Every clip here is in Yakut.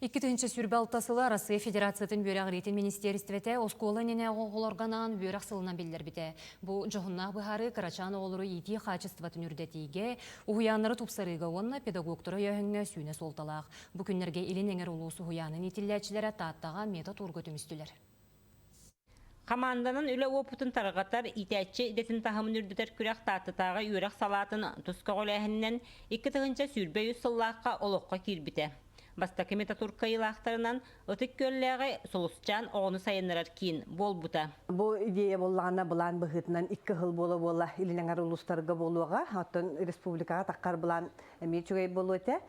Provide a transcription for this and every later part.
2026 сылы Арассыыйа Федерациятын үөрэҕириитин министиэристибэтэ оскуола иннинээҕи оҕолорго анаан үөрэх сылынан биллэрбитэ. Бу дьоһуннаах быһаарыы кырачаан оҕолору иитии хаачыстыбатын үрдэтиигэ, уһуйааннары тупсарыыга уонна педагогтары өйөөһүҥҥэ сүүнэ суолталаах. Бу күннэргэ Илин Эҥэр улуус уһуйаанын иитиллээччилэрэ Тааттаҕа мета-туурга түмүстүлэр. Хамаанданан үлэ уопутун тарҕатар, иитээччи идэтин таһымын үрдэтэр күрэх Тааттатааҕы үөрэх салаатын тус көҕүлээһининэн 2023 сыллаахха олоххо киирбитэ. Бастакы метатур кыайыылаахтарынан Ытык Күөллээҕи Сулусчаан оҕону сайыннарар киин буолбута. Бу идея буоллаҕына былаан быһыытынан икки сыл буола-буола Илин Эҥэр улуустарга буолуоҕа. Оттон республикаҕа таххар былаан эмиэ үчүгэй буолуо этэ.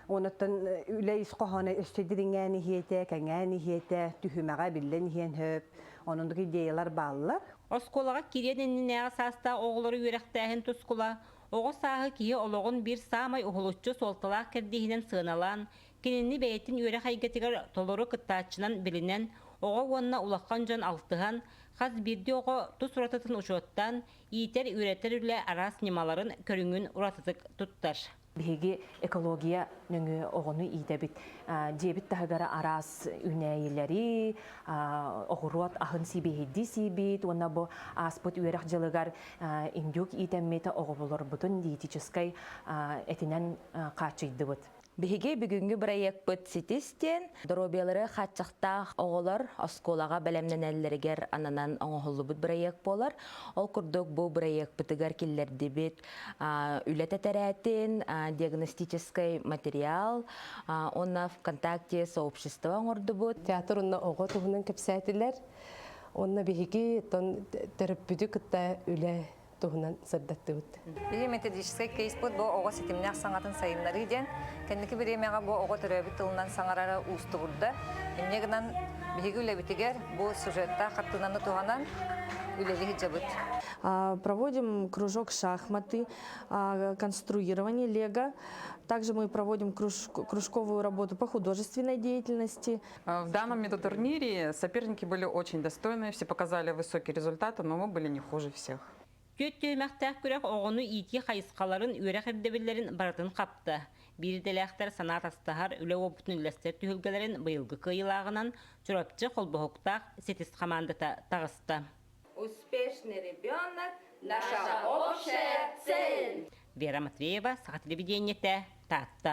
Онуттан үлэ ис хоһооно өссө дириҥээн иһиэтэ, кэҥээн иһиэтэ, түһүмэҕэ биллэн иһиэн сөп. Оннук идеялар бааллар. Оскуолаҕа киириэн иннинээҕи саастаах оҕолору үөрэхтээһин тускула оҕо сааһы киһи олоҕун биир саамай уһулуччу суолталаах кэрдииһинэн сыаналаан, кинини бэйэтин үөрэх эйгэтигэр толору кыттааччынан билинэн, оҕо уонна улахан дьон алтыһан, хас биирдии оҕо тус уратытын учуоттаан, иитэр-үөрэтэр үлэ араас ньымаларын көрүҥүн уратытык туттар. Биһиги экология нөҥүө оҕону иитэбит. Дьиэбит таһыгар араас үүнээйилэри, оҕуруот аһын сибиэһэйдии сиибит уонна бу ааспыт үөрэх дьылыгар индюк иитэммит оҕолорбутун диетическай этинэн хааччыйдыбыт. Биһиги бүгүҥҥү бырайыакпыт Ситис диэн доруобуйалары хааччахтаах оҕолор оскуолаҕа бэлэмнэнэллэригэр ананан оҥоһуллубут бырайыак буолар. Ол курдук бу бырайыакпытыгар киллэрдибит үлэ тэтэрээтин, диагностическай материал уонна ВКонтакте сообщество оҥордубут. Театр уонна оҕо туһунан кэпсээтилэр. Уонна биһиги төрөппүтү кытта үлэ туһунан сырдаттыбыт. Биһи методическай кейспут бу оҕо ситимнээх саҥатын сайыннарыы диэн. Кэнники бириэмэҕэ бу оҕо төрөөбүт тылынан саҥарара уустугурда. Инньэ гынан биһиги үлэбитигэр бу сюжеттаах хартыынаны туһанан үлэлии сылдьабыт. Проводим кружок шахматы, конструирование лего. Также мы проводим кружковую работу по художественной деятельности. В данном медотурнире соперники были очень достойные, все показали высокие результаты, но мы были не хуже всех. Түөрт түһүмэхтээх күрэх оҕону иитии хайысхаларын, үөрэх ирдэбиллэрин барытын хапта. Биир идэлээхтэр санаа атастаһар, үлэ уопутун үллэстэр түһүлгэлэрин быйылгы кыайыылааҕынан Чурапчы холбоһуктаах Ситис хамаандата таҕыста. Успешный ребенок – наша общая цель! Вера Матвеева, Саха телевидениетэ, Таатта.